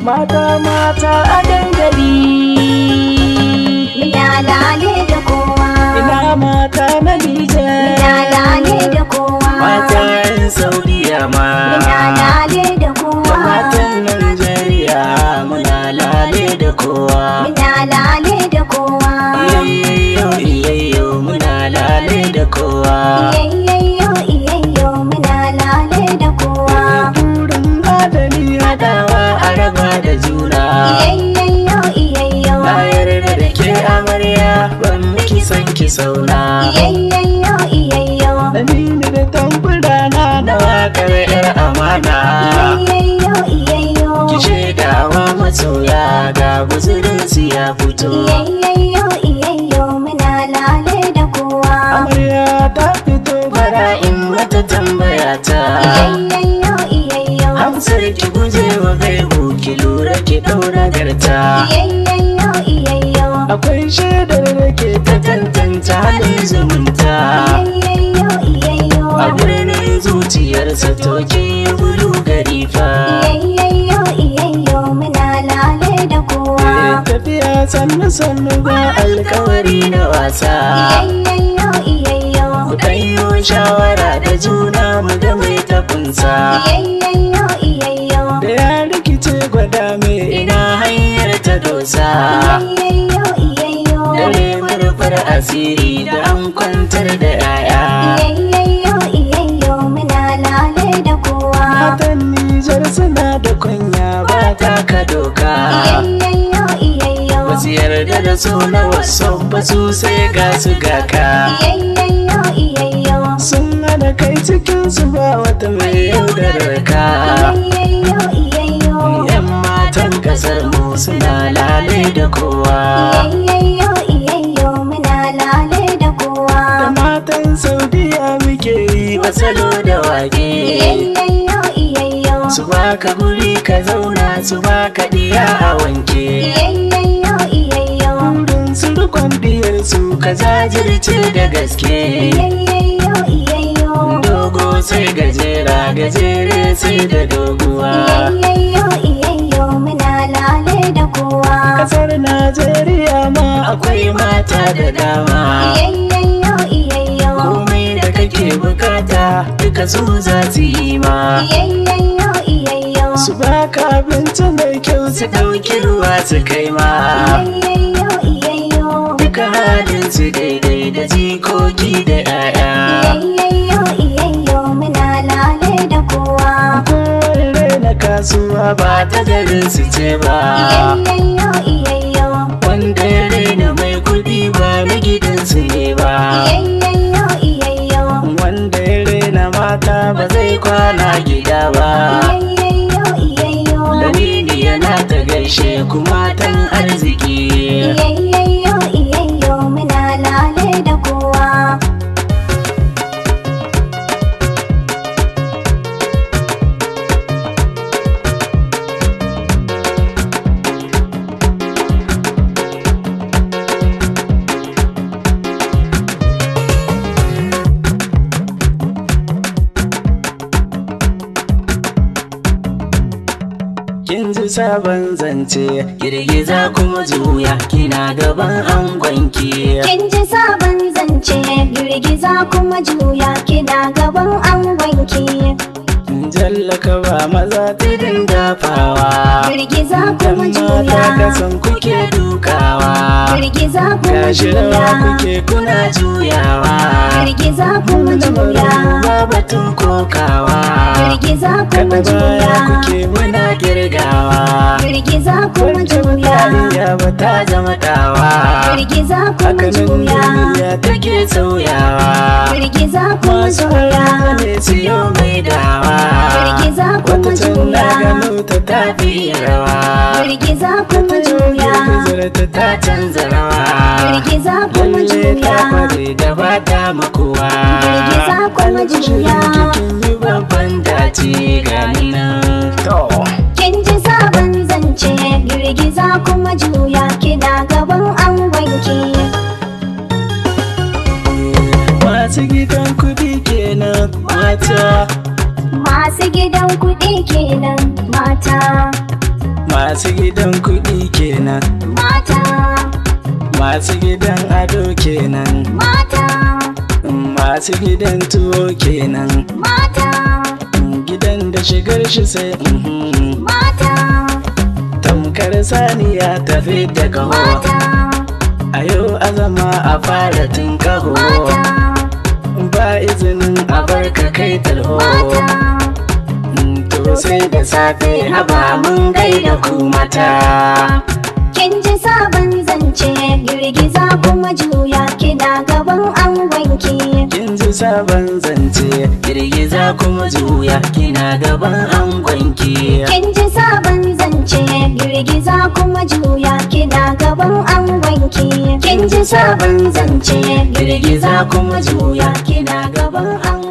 Mata mata a dandali. Muna lale da kowa. Ina mata na Nijar. Muna lale da kowa. Mata 'yan Saudiya ma. Muna lale da kowa. Matan Najeriya muna lale da kowa. Muna lale da kowa. Iyayyo iyayyo muna lale da kowa. Iyayyo iyayyo muna lale da kowa. Burin adali hadawa a raba da juna. Iyayyo iyayyo. Na yarda da ke amarya ban miki son ki sauna. Iyayyo iyayyo. Aminu da tambura na waƙar 'yar amana. Iyayyo iyayyo. Ki shaidawa masoya ga guzurinsu ya fito. Iyayyo iyayyo muna lale da kowa. Amarya ta fito bara in mata tambaya ta. Iyayyo iyayyo. Amsar ki guje wa gaibu ki lura ki ɗaura garta. Iyayyo iyayyo. Akwai shaidar da ke ta tantance halin zumunta. Iyayyo iyayyo. A birnin zuciyarsa toke bulu gari fa. Iyayyo iyayyo muna lale da kowa. Tafiya sannu sannu ba alkawari na wasa. Iyayyo iyayyo. Ku ɗanyo shawara da juna mu ga mai tafinsa. Iyayyo iyayyo. Da ya rikice gwada mai ina hanyar ta dosa. Iyayyo iyayyo. Dare marufar asiri da an kwantar da 'ya'ya. Iyayyo iyayyo muna lale da kowa. Matan Nijar suna da kunya ba taka doka. Iyayyo iyayyo. Basu yarda da su na wasu ba su sai ga su ga ka. Iyayyo iyayyo. Sun hana kai cikin su ba wata mai yaudarar ka. Iyayyo iyayyo. Yan matan kasar mu suna lale da kowa. Iyayyo iyayyo muna lale da kowa. Da matan Saudiya muke yi wasalo da wake. Iyayyo iyayyo. Su baka guri ka zauna su baka diya a wanke. Iyayyo iyayyo. Burin su rikon diyar su ka jajirce da gaske. Iyayyo iyayyo. Dogo sai gajera gajere sai da doguwa. Iyayyo iyayyo muna lale da kowa. Kasar Najeriya ma akwai mata da dama. Iyayyo iyayyo. Komai da kake bukata duka su za su yi ma. Iyayyo iyayyo. Su baka abinci mai kyau su ɗauki ruwa su kai ma. Iyayyo iyayyo. Duka halin su daidai da jikoki da 'ya'ya. Iyayyo iyayyo muna lale da kowa. Kowar raina kasuwa ba ta garin su ce ba. Iyayyo iyayyo. Wanda ya raina mai kuɗi ba na gidansu ne ba. Iyayyo iyayyo. Wanda ya raina mata ba zai kwana gida ba. Iyayyo iyayyo. Lamini yana ta gaishe ku matan arziki. Iyayyo iyayyo muna lale da kowa. Kin ji sabon zance girgiza kuma juya kina gaban angonki. Kin ji sabon zance girgiza kuma juya kina gaban angonki. Jallaka ba maza tudun dafawa. Girgiza kuma Yan juya. mata kasan kuke dukawa. Girgiza kuma Gashi rawa juya. kuke kuna juyawa. Girgiza kuma juya. Ba batun kokawa. Girgiza kuma Kada baya juya. kuke muna girgawa. Girgiza kuma Wacce juya. ba ba ta zama dawa. Girgiza kuma Haka nan juya. duniya take sauyawa. Girgiza kuma Masu juya. ne su yau mai dawa. Girgiza kuma Wata can na juya. gano ta tafi rawa. Girgiza kuma juya. Girgizar ta canza rawa. Girgiza kuma Lalle ta juya. kware da ba ta makuwa. Girgiza kuma juya. Kin yi babban dace gani nan. To. Kin ji sabon zance girgiza kuma juya kina gaban angonki. Masu gidan kuɗi kenan mata. Masu gidan kuɗi kenan mata. Masu Masu gidan kuɗi kenan. Mata. Masu gidan ado kenan. Mata. Masu gidan tuwo kenan. Mata. Gidan da shigar shi sai Mata. Tamkar saniya tafi da kaho. Mata. A yau azama a fara tunkaho. Mata. Ba izinin a barka kai talho. Mata. To sai da safe, haba mun gaida ku mata. Kin ji sabon zance, girgiza kuma juya kina gaban angonki. Kin ji sabon zance, girgiza kuma juya kina gaban angonki. Kin ji sabon zance, girgiza kuma juya kina gaban angonki. Kin ji sabon zance, Girgiza kuma juya kina gaban angonki.